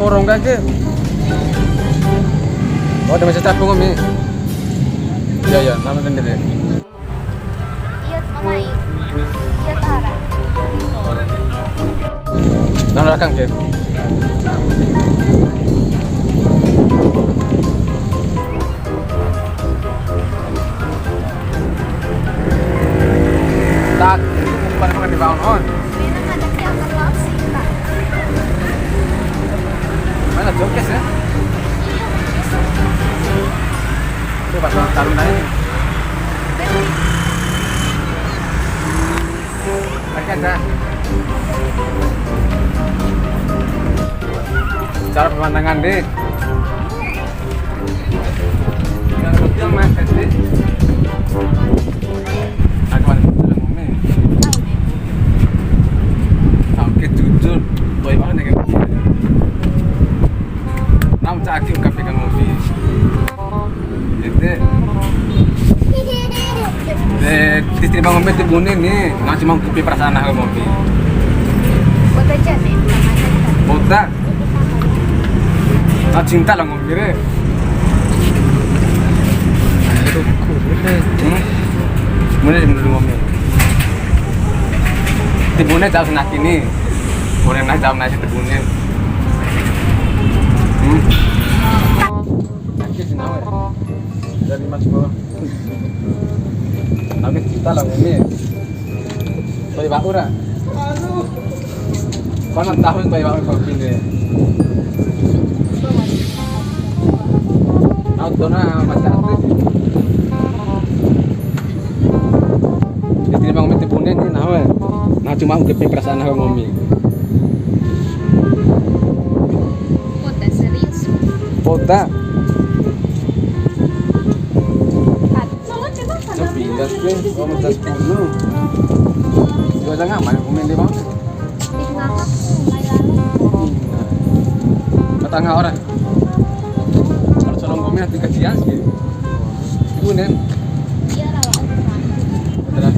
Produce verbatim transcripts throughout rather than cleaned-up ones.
Orang kake. Oh, ada masa capung, Ngomi. Iya, iya, nama sendiri. Iya, Mama. Iya, Tara. Nang rakang ke. Tak, pada makan di bawah, on. Mana jokes ya? Itu pas ulang tahun tadi. Pakai dah. Cara pemandangan deh. Yang penting main tadi. Aku main tadi, Ngomi. Sakit jujur, boy banget ya, kan? Nam caki ungkap ikan Ngomi. Ede. Eh, diterima Ngomi ti bune ni, nggak cuma kopi perasaan aku Ngomi. Kota Jane, namanya. Kota. Nah, cinta lah Ngomi re. Hmm? Bune di Ngomi. Ti bune jauh senaki ni. Bune nah jauh nasi ti bune. Hmm? Sakit sih, nawa ya? Dari Mas Bro. Tapi cinta lah Ngomi. To'i wa'u ra. Kono tahun to'i wa'u kopi de. Tahu dona masih aktif. Jadi bang mete bune ni nawa. Nah, cuma ungkapin perasaan aku Ngomi. Kota serius. Kota. Sepindas ke, oh, sepuluh. Dua setengah, mana komen dia, Bang? Ih, ngakak tuh, mulai lalu. Iya. Setengah orang. Kalau seorang komen, tiga kias, gitu. Ibu, Nen. Iya, lah, Bang. Beneran.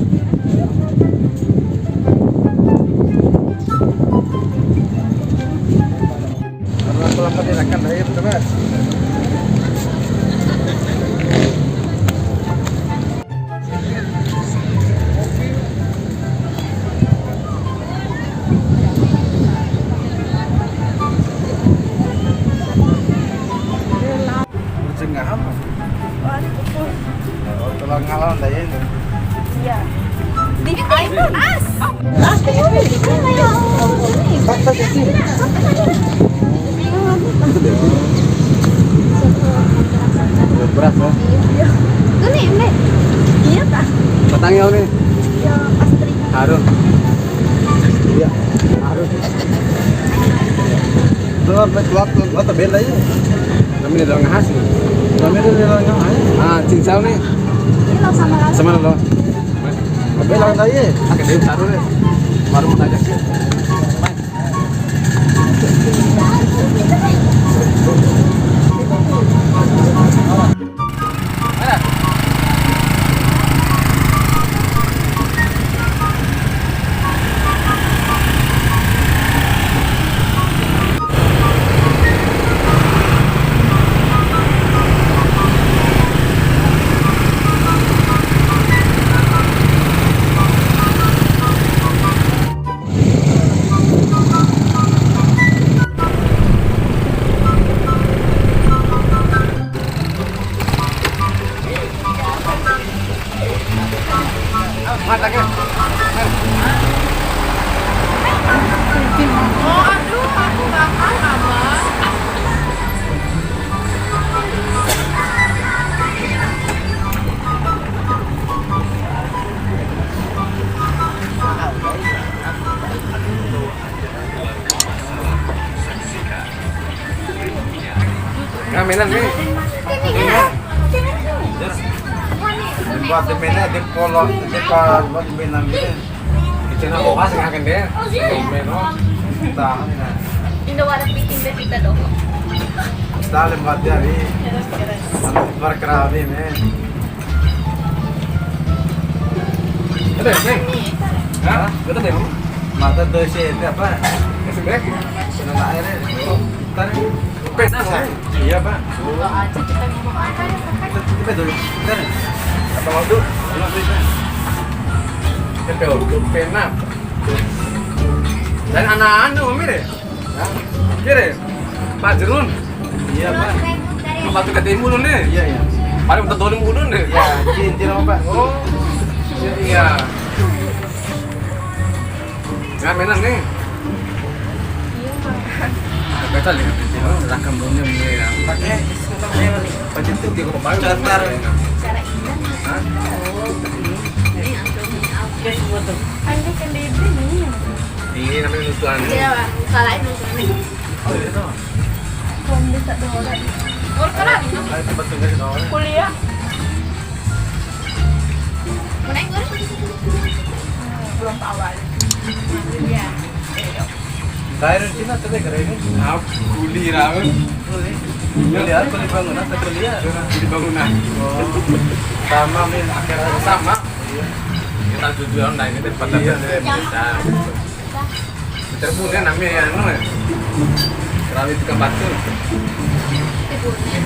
Kalau aku lapar, dia makan, dah, iya, betul, Mas. Berjengah apa? Oh, tulang ngalan dah ya ini. Iya. Di iPhone as. As, as, as. Beras, ya? Iya. Tuh nih, Mbak. Iya, Pak. Petang ya, nih? Iya, Astri. Harus. Iya. Harus. Lu apa, lu apa, lu apa bela ya? Kami udah ngahas nih. Kami udah ngahas. Ah, cincau nih. Ini lo sama lagi. Sama lo. Tapi lawan tadi ya? Pakai deh, taruh deh. Baru mau tajak. Kamenan ni. Buat di mana di polo, di polo di mana ni. Kita nak pas ngakan deh. Meno. Tahan. Indo warak bikin deh kita dong. Kita lewat dari. Berkerabi, men. Ada, Bang? Hah? Ada, Bang? Mata dosi itu apa? Kasih, Bang? Sudah tak ada. Pena, Bang. Iya, Bang. Buka aja, kita ngomong apa ya, sampai. Kita, kita dulu. Bentar. Apa waktu? Lima menit, Bang. Kita waktu pena. Dan anak anu, Om, ya? Ya. Kira, Pak Jerun. Iya, Bang. Mau batu ke timun, nih. Iya, iya. Paling minta tolong dulu, nih. Iya, izin, izin apa, Pak? Oh, iya. Nggak, menan nih. Iya, Bang. Baca lihat. Raka punya, punya ya. Pakai, pakai baju putih, kok, Bang? Cara indah. Hah? Oh, ini. Ini angklung ini apa? Dia semua tuh. Angklung kan dia ini. Ini namanya nutuan. Iya, Bang. Salahin nutuan. Oh, iya, toh. Belum bisa dua orang. Worker lagi, no? Ayo, cepat tugas, no? Kuliah. Mau naik, Bang? Belum tahu aja. Iya. Kayak Cina tuh, deh, keren ini. Ah, kuli, ramen. Kuli. Kuli apa, kuli bangunan atau kuliah? Kuli bangunan. Oh. Sama, Min, akhirnya sama. Iya. Kita tujuan lain itu pada iya, iya. Besar. Terbun kan namanya ya, anu ya. Rawi tukang batu.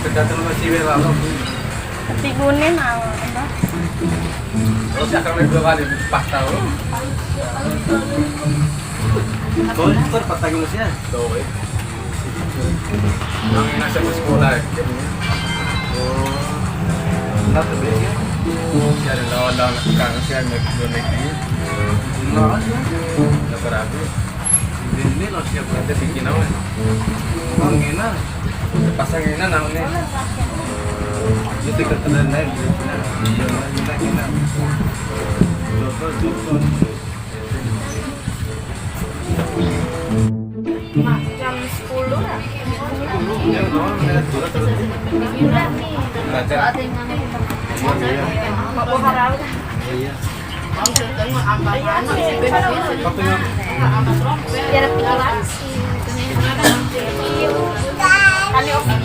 Tergantung sama siwe lah, lo. Tapi gune mau apa? Terus ya, kalau dua kali, empat tahun. Kalau itu empat tahun, Mas, ya? Tuh, ya. Nang ina siapa sekolah ya? Oh. Nggak tuh, ya? Si ada lawan-lawan kang, si ada naik, naik ini. Nggak ada. Nggak berabe. Ini lo siap nanti bikin apa? Bang Ina. Pasang Ina namanya. Itu dekat dengan lain. Nah, iya, Ina, Ina. Coba, coba. Jam sepuluh ya? Belajar. Mau buka rau. Waktunya. Biar pikiran. Kali oke.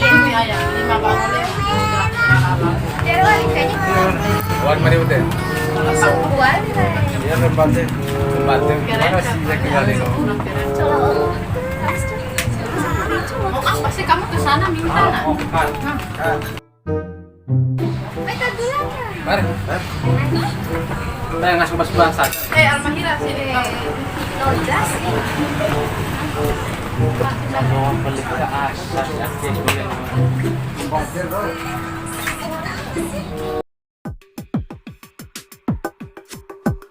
Wan mari udah. Wan. Iya, tempatnya. Tempatnya. Mana sih, saya kenalin. Oh, apa sih kamu ke sana minta, nak? Mari. Nah, ngasih bahasa. Eh, Almahira sini. Mau beli ke Asas, ya, boleh.